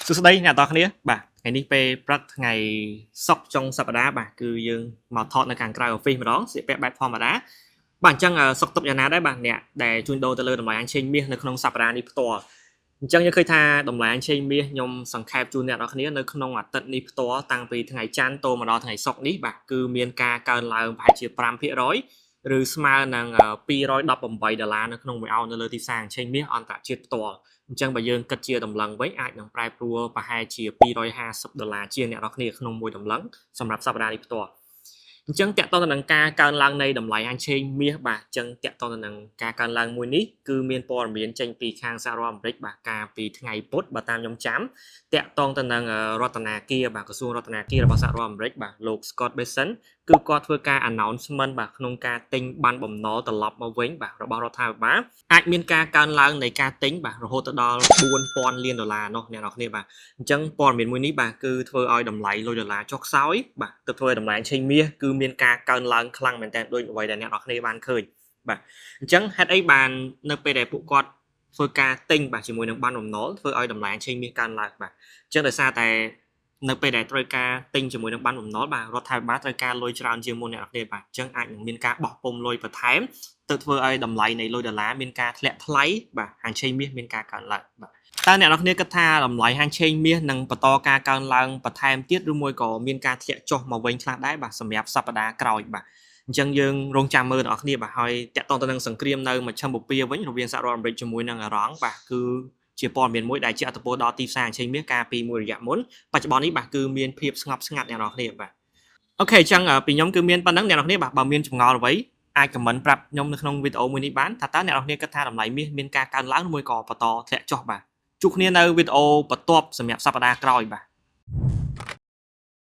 សួស្តីអ្នកទាំងអស់គ្នាបាទថ្ងៃនេះពេលព្រឹកថ្ងៃសុក្រចុងសប្តាហ៍បាទគឺយើងមកថតនៅខាងក្រៅ office ម្ដងស្លៀកពាក់បែបធម្មតាបាទអញ្ចឹងសុខទុក្ខយ៉ាងណាដែរបាទអ្នកដែលជួញដូរទៅលើតម្លៃហាងឆេងមាសនៅក្នុងសប្តាហ៍នេះផ្ទាល់អញ្ចឹងយើងឃើញថាតម្លៃហាងឆេងមាសខ្ញុំសង្ខេបជូនអ្នកទាំងអស់គ្នានៅក្នុងអាទិត្យនេះផ្ទាល់តាំងពីថ្ងៃច័ន្ទតមកដល់ថ្ងៃសុក្រនេះបាទគឺមានការកើនឡើងប្រហែលជា5%ឬស្មើនឹង218ដុល្លារនៅក្នុងមួយអោននៅលើទីផ្សារហាងឆេងមាសអន្តរជាតិផ្ទាល់អញ្ចឹងបើយើងគិតជាតម្លឹងវិញអាចនឹងប្រែប្រួលប្រហែលជា250ដុល្លារជាងអ្នកនរគ្នាក្នុងមួយតម្លឹងសម្រាប់សប្តាហ៍នេះផ្ទាល់អញ្ចឹងតកតទៅនឹងការកើនឡើងនៃតម្លៃហាងឆេងមាសបាទអញ្ចឹងតកតទៅនឹងការកើនឡើងមួយនេះគឺមានព័ត៌មានចេញពីខាងសហរដ្ឋអាមេរិកបាទកាលពីថ្ងៃពុធបើតាមខ្ញុំចាំតកតងទៅនឹងរដ្ឋាភិបាលបាទក្រសួងរដ្ឋាភិបាលរបស់សហរដ្ឋអាមេរិកបាទលោក Scott Bessent គឺគាត់ធ្វើការ announcement បាទក្នុងការទិញប័ណ្ណបំណុលត្រឡប់មកវិញបាទរបស់រដ្ឋាភិបាលអាចមានការកើនឡើងនៃការទិញបាទរហូតទៅដល់4000លានដុល្លារនោះអ្នកនរគ្នាបាទអញ្ចឹងព័ត៌មានមួយនេះបាទគឺធ្វើឲ្យតម្លៃលុយដុល្លារចុះខ្សោយបាទទៅធ្វើឲ្យតម្លៃឆេងមាសគឺមានការកើនឡើងខ្លាំងមែនទែនដូចអ្វីដែលអ្នកនរគ្នាបានឃើញបាទអញ្ចឹងហេតុអីបាននៅពេលដែលពួកគាត់ធ្វើការទិញបាទជាមួយនឹងប័ណ្ណបំណុលធ្វើឲ្យតម្លៃឆេងមាសកើនឡើងបាទអញ្ចឹងដោយសារតែនៅពេលដែលត្រូវការទិញជាមួយនឹងប័ណ្ណបំណុលបាទរដ្ឋាភិបាលត្រូវការលុយច្រើនជាងមុនអ្នកនរគ្នាបាទអញ្ចឹងអាចនឹងមានការបោះពុម្ពលុយបន្ថែមទៅធ្វើឲ្យតម្លៃនៃលុយដុល្លារមានការធ្លាក់ថ្លៃបាទហាងឆេងមាសមានការកើនឡើងបាទតើអ្នកនរគ្នាគិតថាតម្លៃហាងឆេងមាសនឹងបន្តការកើនឡើងបន្ថែមទៀតឬមួយក៏មានការធ្លាក់ចុះមកវិញខ្លះដែរបាទសម្រាប់សប្តាហ៍ក្រោយបាទអញ្ចឹងយើងរងចាំមើលអ្នកនរគ្នាបាទហើយតកតងទៅនឹងសង្គ្រាមនៅមជ្ឈិមបូព៌ាវិញរវាងសហរដ្ឋអាមេរិកជាមួយនឹងអ៊ីរ៉ង់បាទគឺជាព័ត៌មានមួយដែលជាឥទ្ធិពលដល់ទីផ្សារហាងឆេងមាសកាលពីមួយរយៈមុនបច្ចុប្បន្ននេះបាទគឺមានភាពស្ងប់ស្ងាត់អ្នកនរគ្នាបាទ OK អញ្ចឹងពីខ្ញុំគឺមានប៉ុណ្ណឹងអ្នកនរគ្នាបាទបើមានចម្ងល់អ្វីអាច comment ប្រាប់ខ្ញុំនៅក្នុងវីដេអូមួយនេះបានថាតើអ្នកនរគ្នាគិតថាតម្លៃមាសមានការកើនឡើងឬមួយក៏បន្តធ្លាក់ចុះបាទជួបគ្នានៅវីដេអូបន្ទាប់សម្រាប់សប្តាហ៍ក្រោយបាទ។